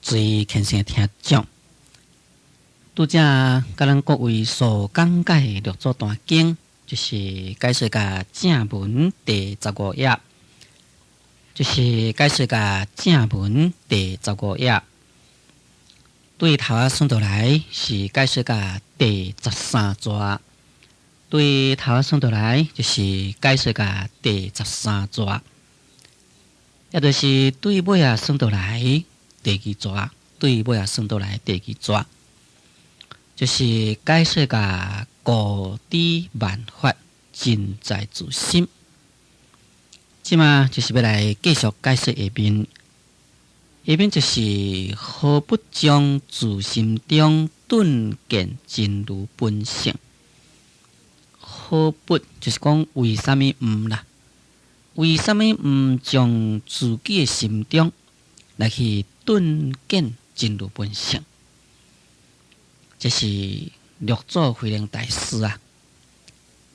最虔誠的聽眾，拄才佮咱各位所講解的六祖壇經，就是解說甲正文第十五頁，就是解說甲正文第十五頁。對頭仔算倒來是解說甲第十三逝，對頭仔算倒來就是解說甲第十三逝，也就是對尾仔算倒來第二逝，對尾仔算倒來第二逝，就是解說甲故知萬法盡在自心。這馬就是欲來繼續解說下面。下面就是何不將自心中頓見真如本性？何不就是講為啥物毋啦？為啥物毋將自己的心中來去頓見真如本性？這是六祖慧能大師啊，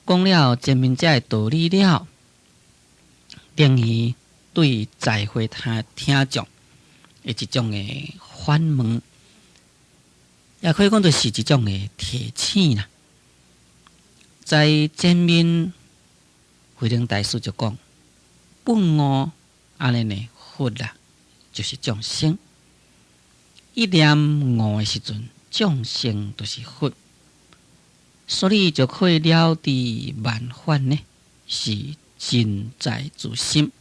講了前面這个道理了，等於對在會聽聽眾的一種的反問，也可以講做是一種的提醒啦。在前面慧能大師就講，頓悟按呢呢佛啦，就是眾生。一念悟的時陣，眾生就是佛，所以就可以了知萬法呢是盡在自心，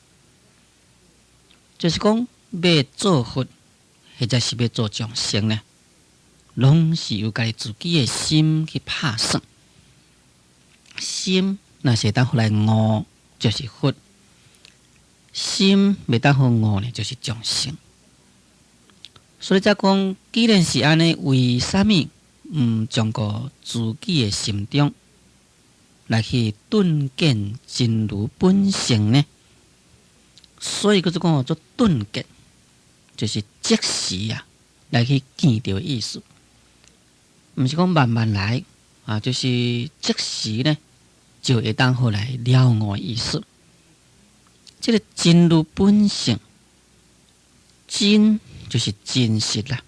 就是講，欲做佛，或者是欲做眾生呢，攏是由家己自己的心去拍算。心若是會當予來悟，就是佛；心袂當予悟呢，就是眾生。所以才講，既然是按呢，為啥物毋將個自己的心中來去頓見真如本性呢？所以閣做講做頓見，就是即時啊來去見著的意思，毋是講慢慢來啊，就是即時呢就會當予來了悟的意思。這个真如本性，真就是真實啦。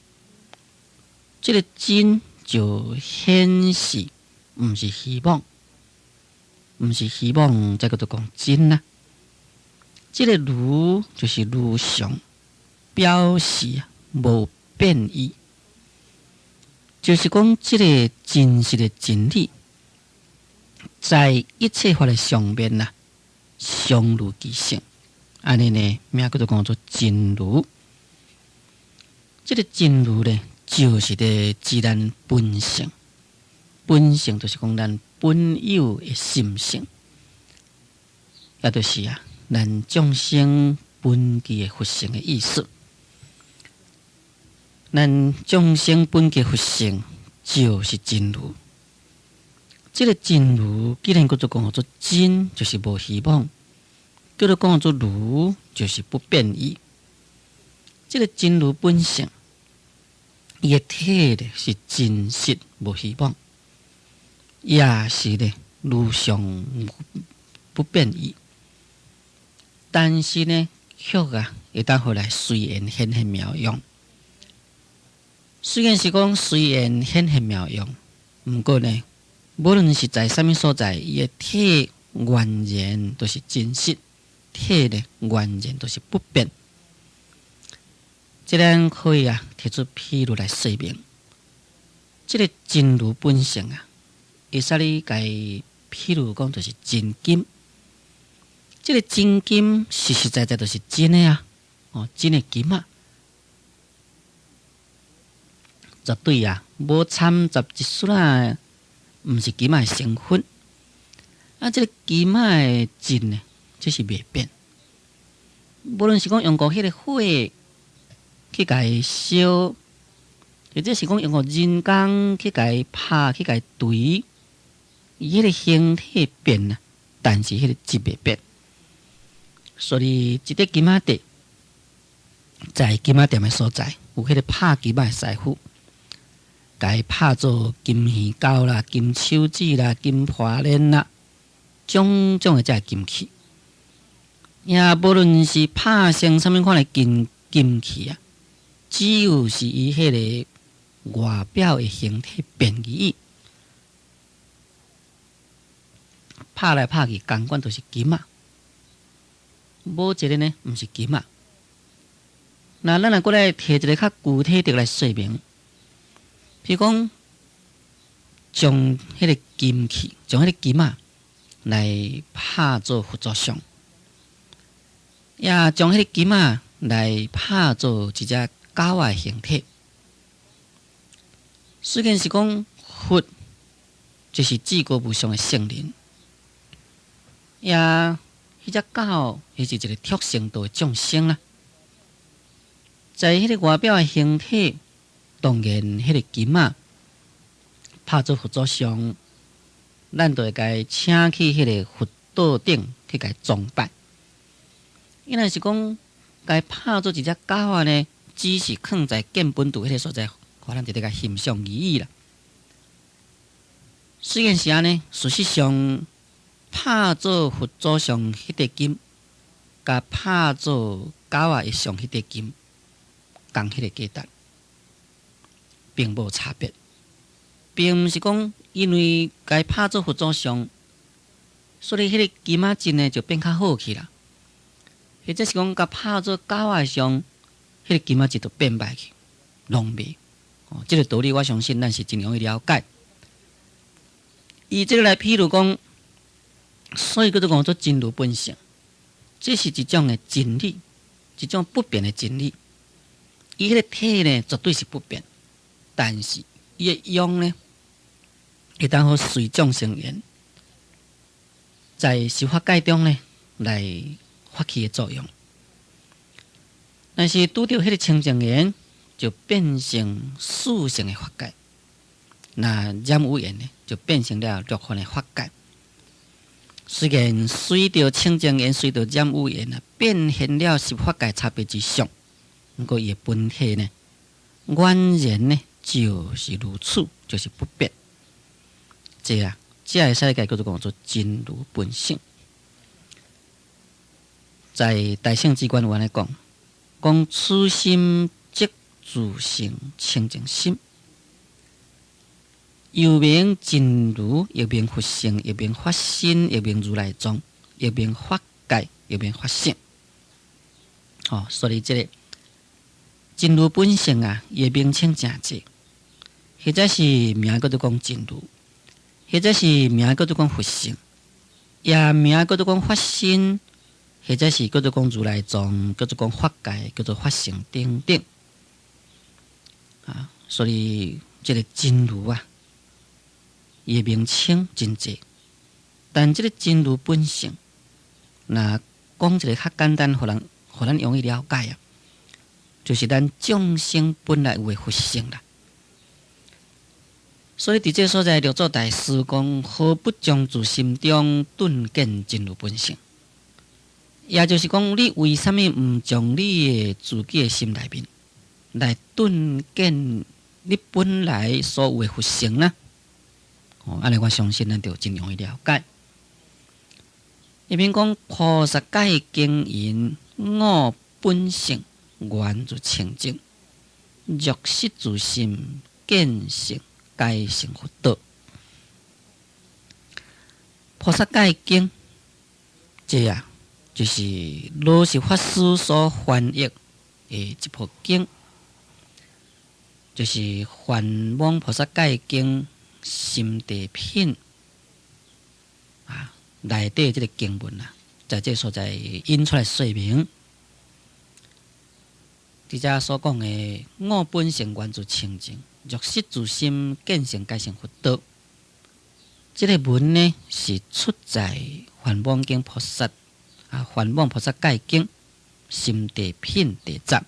這个真就顯示，毋是虛妄，毋是虛妄，才叫做講真啦。這个如就是如常，表示無變異，就是講這个真實的真理，在一切法的上面啦，常如其性，按呢呢名叫做講做真如。這个真如呢，就是咧指咱本性，本性就是講咱本有的心性，也就是啊，咱眾生本具的佛性的意思。咱眾生本具佛性就是真如。這个真如，既然叫做講做真，就是無虛妄；叫做講做如，就是不變異。這个真如本性，伊的體咧是真實無虛妄，也是咧如常不變異。但是呢，卻啊會當予來隨緣顯現妙用。雖然是講隨緣顯現妙用，毋過呢，無論是在啥物所在，伊的體完全都是真實，體呢完全都是不變。這咱可以啊提出譬如來說明，這个真如本性啊，會使你共伊譬如講就是真金。這个真金實實在在就是真的啊，哦，真的金啊，絕對啊，無摻雜一絲仔，毋是金仔的成分。啊，這个金仔的真呢，這是袂變。無論是講用過彼个火去共伊燒，或者是講用過人工去共伊拍去共伊錘，伊彼个形體變啊，但是彼个質袂變。所以，一塊金仔塊，在金仔店的所在，有彼个拍金仔的師傅，共伊拍做金耳鈎啦、金手指啦、金盤鏈啦，種種的這个金器。也無論是拍成啥物款的金金器啊，只有是伊彼个外表的形體變而已。拍來拍去，仝款都是金仔，無一个呢，毋是金仔。那咱若閣來提一个較具體的來說明，譬如講，將彼个金器，將彼个金仔來拍做佛祖像，也將彼個金仔來拍做一隻狗仔形體。雖然是講佛就是至高無上的聖人，也彼隻狗，彼是一个畜生道的眾生啦。在彼個外表的形體，當然彼个金仔拍做佛祖像，咱就會共請去彼个佛桌頂去共崇拜。伊若是講共拍做一隻狗仔呢，只是囥在建本堂彼个所在，予咱佇咧共欣賞而已啦。雖然是按呢，事實上拍做佛祖像彼塊金，共拍做狗仔的像彼塊金，仝彼个價值，並無差別，並毋是講因為共拍做佛祖像，所以彼个金仔質呢就變較好去啦，或者是講共拍做狗仔像，彼个金仔質就變歹去，攏袂。哦，這个道理我相信咱是真容易了解。以這个來譬如講，所以叫做講做真如本性，這是一種的真理，一種不變的真理。伊彼个體呢，絕對是不變，但是伊的用呢，會當予隨眾生緣，在十法界中呢來發起的作用。但是拄著彼个清淨緣，就變成四聖的法界；那染污緣呢，就變成了六凡的法界。雖然隨著清淨緣，隨著染污緣啊，變現了十法界差別之相。毋過伊的本體呢，宛然呢就是如此，就是不變。這啊，這會使共叫做講做真如本性。在大乘止觀有按呢講，講此心即自性清淨心，又名真如，又名佛性，又名法身，又名如來藏，又名法界，又名法性。哦，所以這个真如本性啊，伊的名稱誠濟，或者是名叫做講真如，或者是名叫做講佛性，也名叫做講法身，或者是叫做講如來藏，叫做講法界，叫做法性等等。啊，所以這个真如啊，伊的名稱真濟，但這个真如本性，若講一个較簡單，予咱容易了解啊，就是咱眾生本來有的佛性啦。所以佇這个所在，六祖大師講：何不將自心中頓見真如本性？也就是講，你為啥物毋將你的自己的心內面來頓見你本來所有的佛性呢？哦，按呢我相信咱就真容易了解。一邊講菩薩戒經云我本性源自清淨，若失自心，見性皆成佛道。菩薩戒經，這啊就是羅什法師所翻譯的這部經，就是《梵網菩薩戒經心地品》啊，內底這个經文啊，在這所在引出來說明。佇遮所講的我本性源自清淨，若失自心，見性皆成佛道。這个文呢，是出在《梵網經菩薩》啊，《梵網菩薩戒經心地品》第十。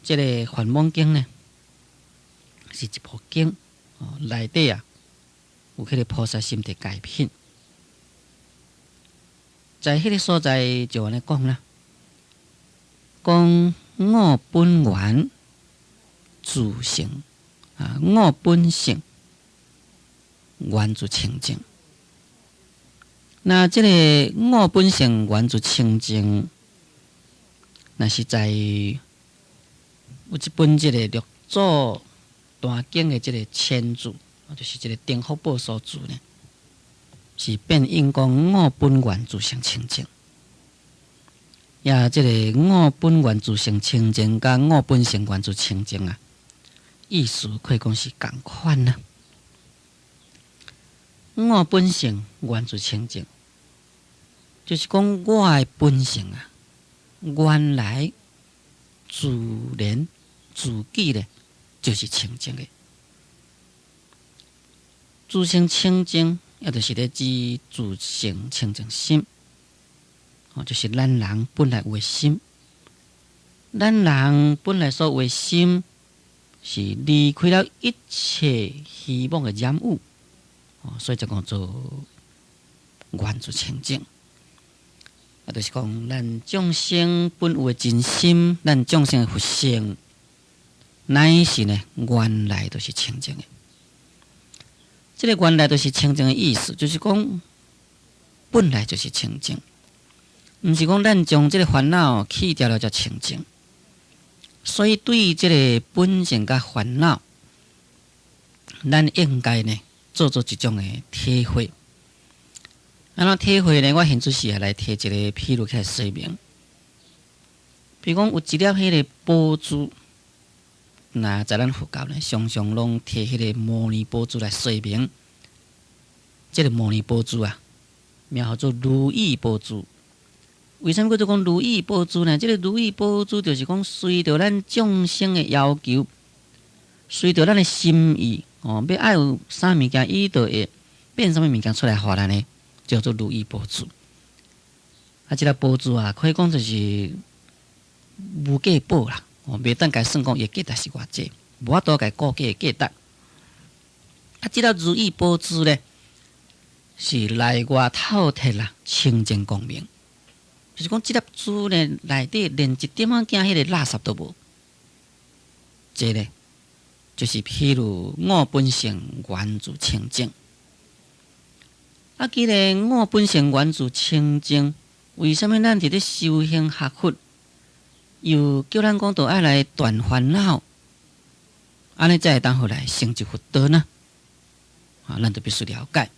這个《梵網經》呢，是一部經，哦，內底啊有彼个菩薩心地戒品，在彼个所在就按呢講啦。講我本源自性啊，我本性源自清淨。那這个我本性源自清淨，若是在有一本這个六祖壇經的這个簽注，就是這个丁福寶所著呢，是變應講我本願自性清淨。也這个我本願自性清淨，佮我本性願自清淨啊，意思可以講是仝款啊。我本性願自清淨，就是講我的本性啊，原來自然自己咧，就是清淨的。自性清淨，也就是咧指自性清淨心，哦，就是咱人本來有的心。咱人本來所有的心，是離開了一切虛妄的染污。所以就講做願自清淨，啊，就是講咱眾生本有的真心，咱眾生的佛性，乃是呢原來就是清淨的。這个原來就是清淨的意思，就是講本來就是清淨，毋是講咱將這个煩惱去掉了才清淨。所以對這个本性佮煩惱，咱應該呢做一種的體會。按怎體會呢？我現在是來提一個譬喻起來說明。比如講，有一粒彼个寶珠，那在咱佛教呢，常常攏提彼个摩尼寶珠來說明。這个摩尼寶珠啊，名號做如意寶珠。為啥物叫做講如意寶珠呢？這个如意寶珠就是講隨著咱眾生的要求，隨著咱的心意。哦，欲愛有啥物件，伊就會變啥物物件出來予咱呢？叫做如意寶珠。啊，這个寶珠啊，可以講就是無價寶啦。哦，袂當共算講伊價值是偌濟，無法度共估計價值。啊，這个如意寶珠咧，是內外透徹啦，清淨光明。就是講，這粒珠呢，內底連一點仔仔彼个垃圾都無。這个就是譬如我本性源自清淨。啊，既然我本性源自清淨，為啥物咱佇咧修行學佛，又叫咱講著愛來斷煩惱，按呢才會當予來成就佛道呢？啊，咱就必須了解，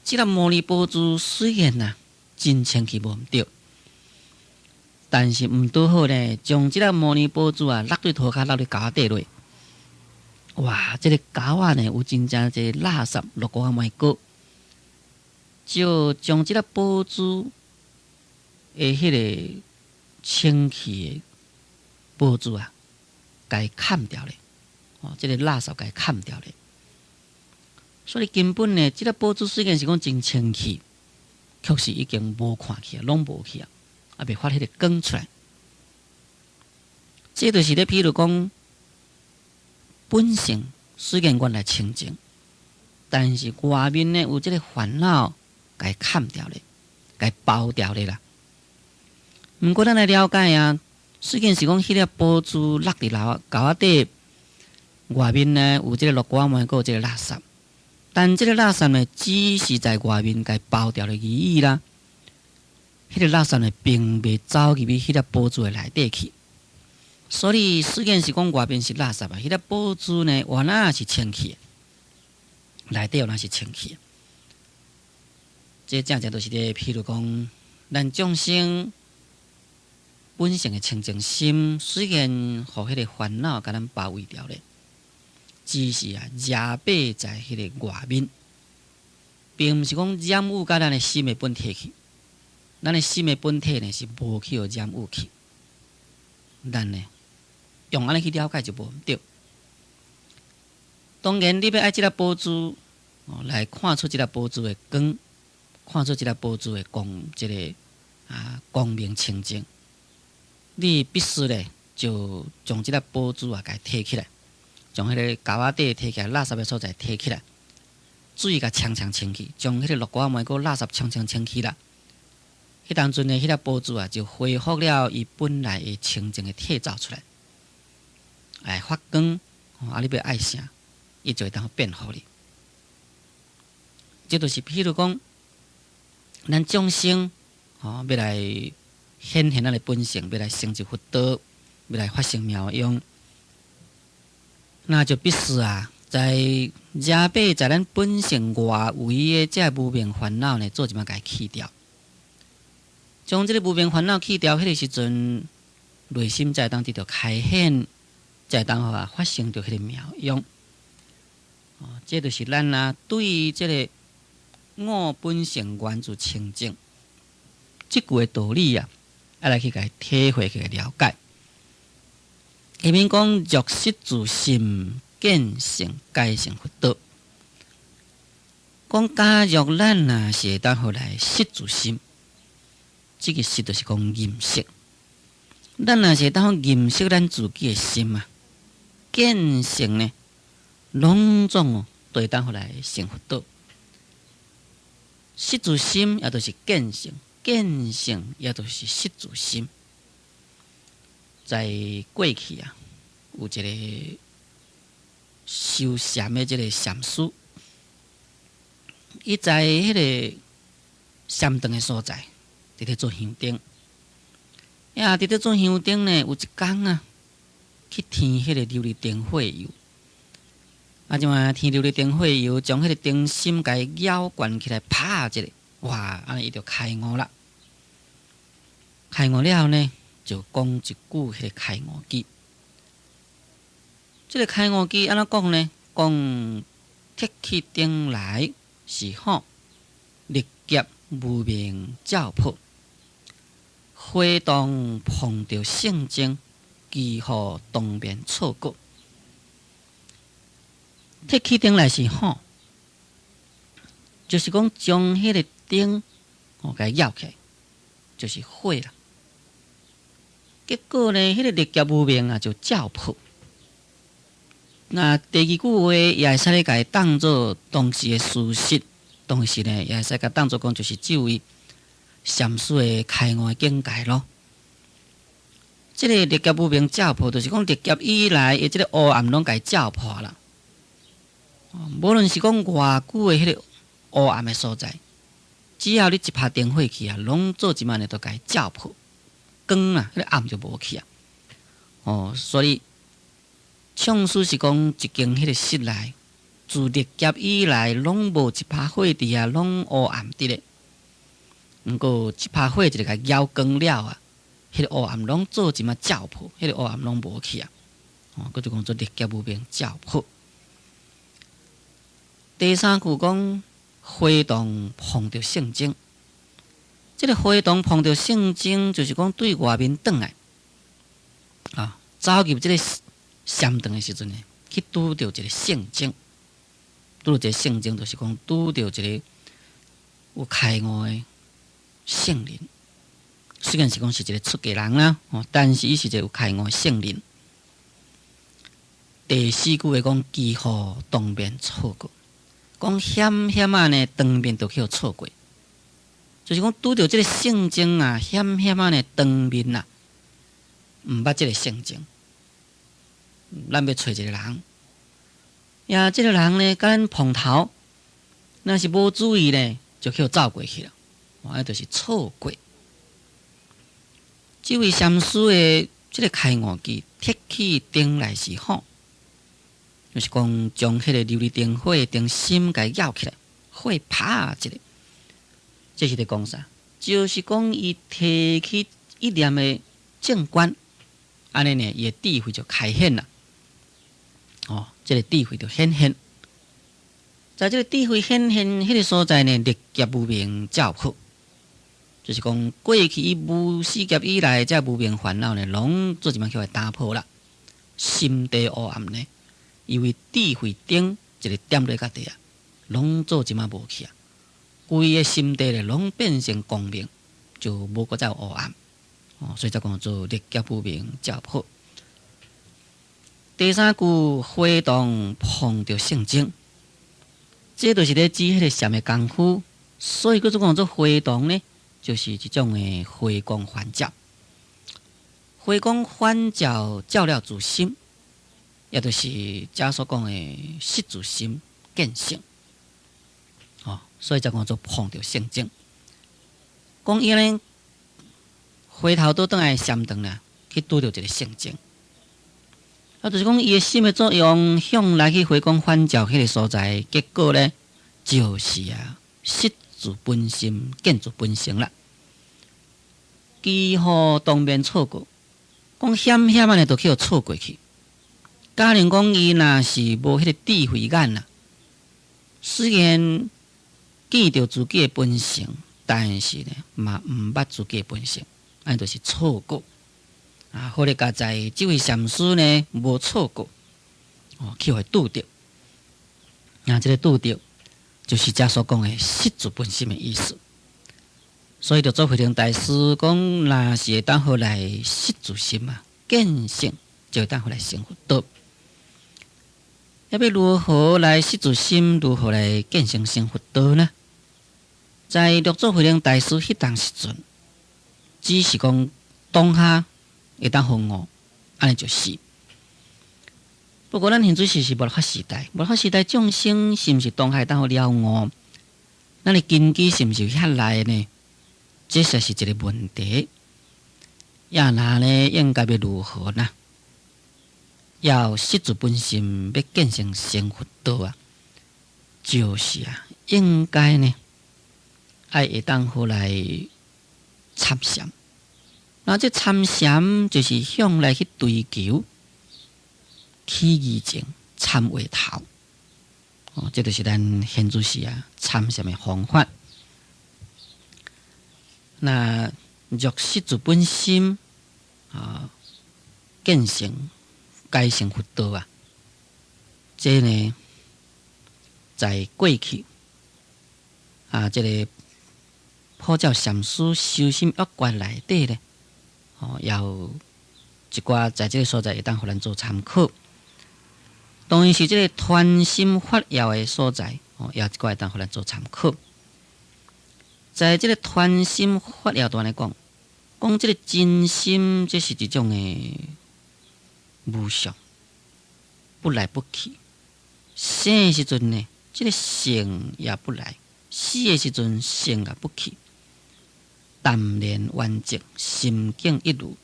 這粒摩尼寶珠雖然啊真清氣無毋對，但是毋拄好咧，將這粒摩尼寶珠啊落對塗跤，落佇溝仔底落。哇！這个溝仔呢有真正濟垃圾落糊仔糜糊，就將這粒寶珠的彼个清氣的寶珠啊，共崁掉咧。哦，這个垃圾共崁掉咧。所以根本呢，這粒寶珠雖然是講真清氣，卻是已經無看去啊，攏無去啊，猶未發彼个光出來。這就是咧，譬如講，本性雖然原來清淨，但是外面呢有這个煩惱，共崁掉咧，共包掉咧啦。毋過咱來了解啊，雖然是講彼粒寶珠落佇樓溝仔底，外面呢有這个落糊仔糜，閣有這个垃圾，但這个垃圾呢，只是在外面共包掉咧而已啦。彼个垃圾呢，並袂走入去彼粒寶珠的內底去。所以雖然是講外面是垃圾啊，彼粒寶珠呢，原來是清氣，內底原來是清氣。這正正就是咧，譬如講，咱眾生本性的清淨心，雖然予彼个煩惱共咱包圍著咧，只是啊，遮蔽在彼个外面，並毋是講染污佮咱的心的本體去。咱的心的本體呢，是無去予染污去。咱呢，用按呢去了解就無毋對。當然，你欲愛這粒寶珠，哦，來看出這粒寶珠的光，看出這粒寶珠的光，這个啊光明清淨，你必須咧就將這粒寶珠啊，共提起來，將彼个溝仔底提起來，垃圾的所在提起來，水共沖沖清去，將彼个落糊仔糜閣垃圾沖沖清去啦。彼當陣呢，彼粒寶珠啊，就恢復了伊本來的清淨的體走出來，來發光。啊，你欲愛啥，伊就會當變予你。這就是譬如講，咱眾生吼欲來顯現咱的本性，欲來成就佛道，欲來發生妙用，那就必須啊，在遮把在咱本性外圍的這無明煩惱呢，做一擺共伊去掉。將這个無明煩惱去掉，彼个時陣，內心才會當得著開顯，才會當予啊發生著彼個妙用。哦，這就是咱啊對這个我本性源自清淨這句的道理啊，愛來去共伊體會，去了解。下面講若失自心，見性皆成佛道。講假若咱若是會當予來識自心，這个識就是講認識。咱若是會當認識咱自己的心啊，見性呢，攏總哦，都會當予來成佛道。識自心，也就是見性；見性，也就是識自心。在過去啊，有一个修禪的這个禪師，伊在彼个禪堂的所在，佇咧做香燈。呀，佇咧做香燈呢，有一工啊，去添彼個琉璃燈火油。啊，這馬添琉璃燈火油，將彼個燈芯共伊拗懸起來，拍一下，哇！按呢伊就開悟啦。開悟了後呢，就講一句彼个開悟偈。這个開悟偈按怎講呢？講鐵起燈來是火，歷劫無明照破，火當碰著聖精，幾乎當面錯過。鐵起燈來是火，就是講將彼个燈哦，共伊拗起來，就是火啦。結果呢，彼个歷劫無明啊，就照破。那第二句話也會使咧，共伊當做當時的事實，當時呢也會使共當做講就是這位禪師的開悟的境界咯。這个歷劫無明照破，就是講歷劫以來的這个烏暗攏共伊照破啦。無論是講偌久的彼个烏暗的所在，只要你一拍燈火去啊，攏做一擺呢，都共伊照破，光啊，彼个暗就無去啊。哦，所以創始是講一間彼个室內，自歷劫以來攏無一拍火佇遐，攏烏暗佇咧。毋過一拍火一个共澆光了啊，彼个烏暗攏做一擺照破，彼个烏暗攏無去啊。哦，閣就講做歷劫無明照破。第三句講火當碰著聖精，這个火當碰著聖精，就是講對外面轉來啊，走入這个禪堂的時陣呢，去拄著一个聖精，拄著一个聖精，就是講拄著一个有開悟的聖人。雖然是講是一个出家人啦，哦，但是伊是一個有開悟的聖人。第四句話講幾乎當面錯過。講險險仔呢，當面就去予錯過，就是講拄著這个聖精啊，險險仔呢，當面啊，毋捌這个聖精。咱欲揣一个人，呀，這个人呢，共咱碰頭，若是無注意呢，就去予走過去了，哇，就是錯過。這位禪師的這个開悟偈，鐵起燈來是火。就是講將彼個琉璃燈火燈芯共伊拗起來，火拍一下，這是佇講啥？就是講伊提起一念的正觀，按呢呢，伊的智慧就開顯啦。哦，這个智慧就顯現，在這个智慧顯現彼个所在呢，歷劫無明照破，就是講過去伊無始劫以來，這無明煩惱呢，攏做一擺去予打破啦，心地烏暗呢。因為智慧燈一个點落甲地啊，攏做一擺無去啊，規个心地咧攏變成光明，就無閣再有烏暗。哦，所以才講做歷劫無明照破。第三句火當碰著聖精，這就是咧指彼个禪的功夫。所以閣做講做火當呢，就是一種的回光返照。回光返照，照了自心。也就是遮所講的識自心見性，哦，所以才講做碰著聖精。講伊呢，回頭倒轉來禪堂啦，去拄著一个聖僧。啊，就是講伊的心的作用，向來去回光返照彼个所在，結果呢，就是啊，失自本心，見自本性啦。幾乎當面錯過，講險險按呢，就去予錯過去。假如講伊若是無彼个智慧眼啊，雖然見著自己的本性，但是呢，嘛毋捌自己的本性，按呢就是錯過。啊，好咧，佳哉這位禪師呢，無錯過，哦，去予拄著。那這个拄著，就是遮所講的失自本心的意思。所以，六祖慧能大師講，若是會當予來失自心啊，見性就會當予來成佛道。欲如何來失自心，如何來見性成佛道呢？在六祖慧能大師彼當時陣，只是講當下會當予悟，按呢就是。不過，咱現在是末法時代，末法時代眾生是毋是當下會當予了悟？咱的根基是毋是遐來呢？這實是一个問題。也那呢，應該欲如何呢？要失自本心，欲見性成佛道啊，就是啊，應該呢，愛會當予來參禪。那這參禪就是向來去追求起疑情參話頭。哦，這就是咱現在時啊參禪的方法。那若失自本心啊，見性解成佛道啊，這呢，在過去啊，這个普照禪師修心要訣內底咧，哦，也有一寡在這个所在會當予咱做參考。當然是這个傳心法要的所在，哦，也有一寡會當予咱做參考。在這个傳心法要段來講，講這个真心，這是一種的無常，不來不去。生的時陣呢，這个性也不來；死的時陣，性也不去。淡然圓寂，心境一如。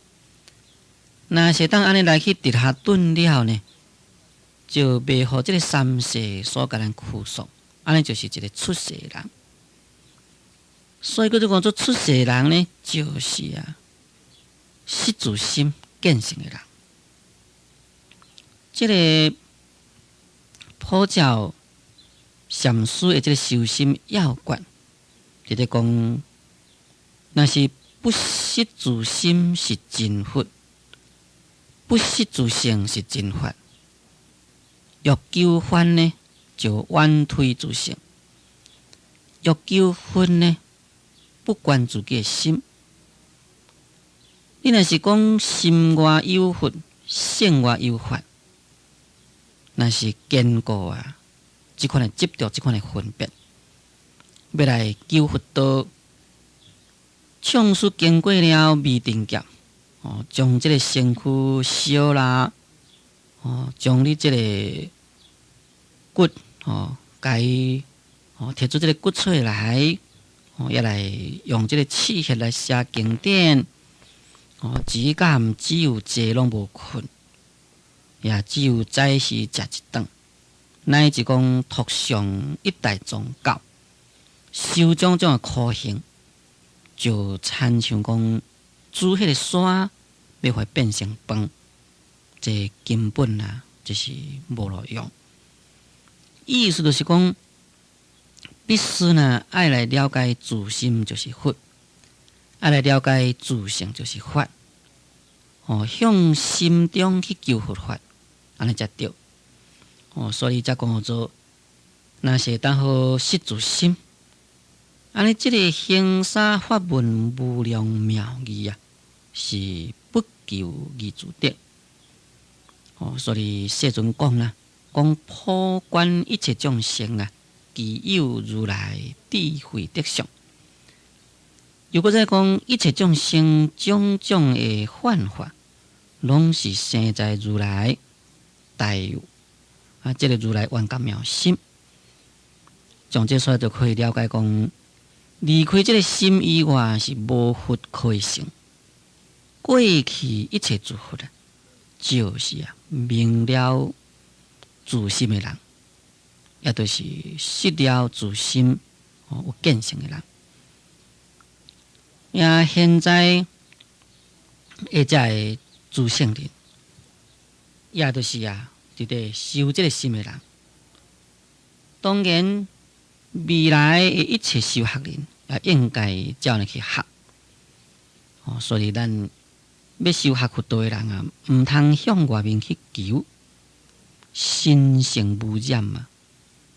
若是當按呢來去佇下頓了呢，就袂予這个三世所共咱拘束，按呢就是一个出世人。所以閣做講做出世人呢，就是啊，失自心見性的人。這个普照禪師的這个修心要訣，佇咧講，若是不失自心是真佛，不失自性是真法。欲求梵呢，就遠推自性；欲求佛呢，不觀自己的心。你若是講心外有佛，性外有法，若是堅固啊，這款的執著，這款的分別，欲來求佛道，創始經過了未定劫，哦，將這个身軀燒啦，哦，將你這个骨，哦，共伊，哦，提出這个骨出來，哦，也來用這个刺血來寫經典，哦，只敢只有坐攏無睏，也只有早時食一頓，乃至講托上一代宗教，修種種的苦行，就親像講煮彼个沙，欲予變成飯，這根本啊，就是無路用。意思就是講，必須呢愛來了解自心就是佛，愛來了解自性就是法。哦，向心中去求佛法，按呢才對。哦，所以才講做，若是會當予失自心，按呢這个行沙法門無量妙義啊，是不求而自得。哦，所以世尊講啦，講普觀一切眾生啊，具有如來智慧德相。又閣再講一切眾生種種的幻化，攏是生在如來大啊，這个如來圓覺妙心。從這所以就可以了解講，離開這个心以外是無佛可以成。過去一切諸佛啊，就是啊明了自心的人，也就是識了自心哦有見性的人。也現在的這个諸聖人，也就是啊，佇咧修這个心的人。當然，未來的一切修學人也應該照呢去學。哦，所以咱欲修學佛道的人啊，毋通向外面去求，心性無染嘛，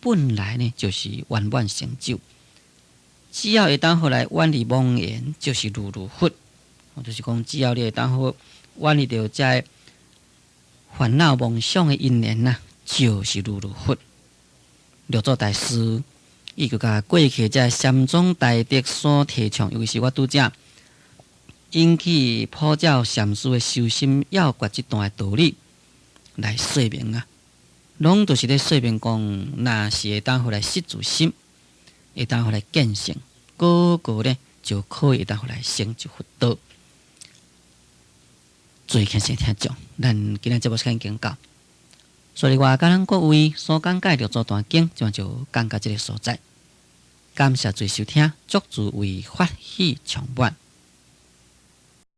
本來呢就是圓滿成就。只要會當予來遠離妄言，就是如如佛。就是講，只要你會當好遠離著這个煩惱妄想的因緣呐，就是如如佛。六祖大師伊就共過去這禪宗大德所提倡，尤其是我拄才引起普照禪師的修心要訣這段的道理來說明啊，攏都是咧說明講，若是會當予來識自心，會當予來見性，個個咧就可以會當予來成就佛道。諸位虔誠聽眾，咱今日節目時間已經到，所以我共咱各位所講解六祖壇經，這擺就講到這个所在。感謝諸位收聽，祝諸位法喜充滿。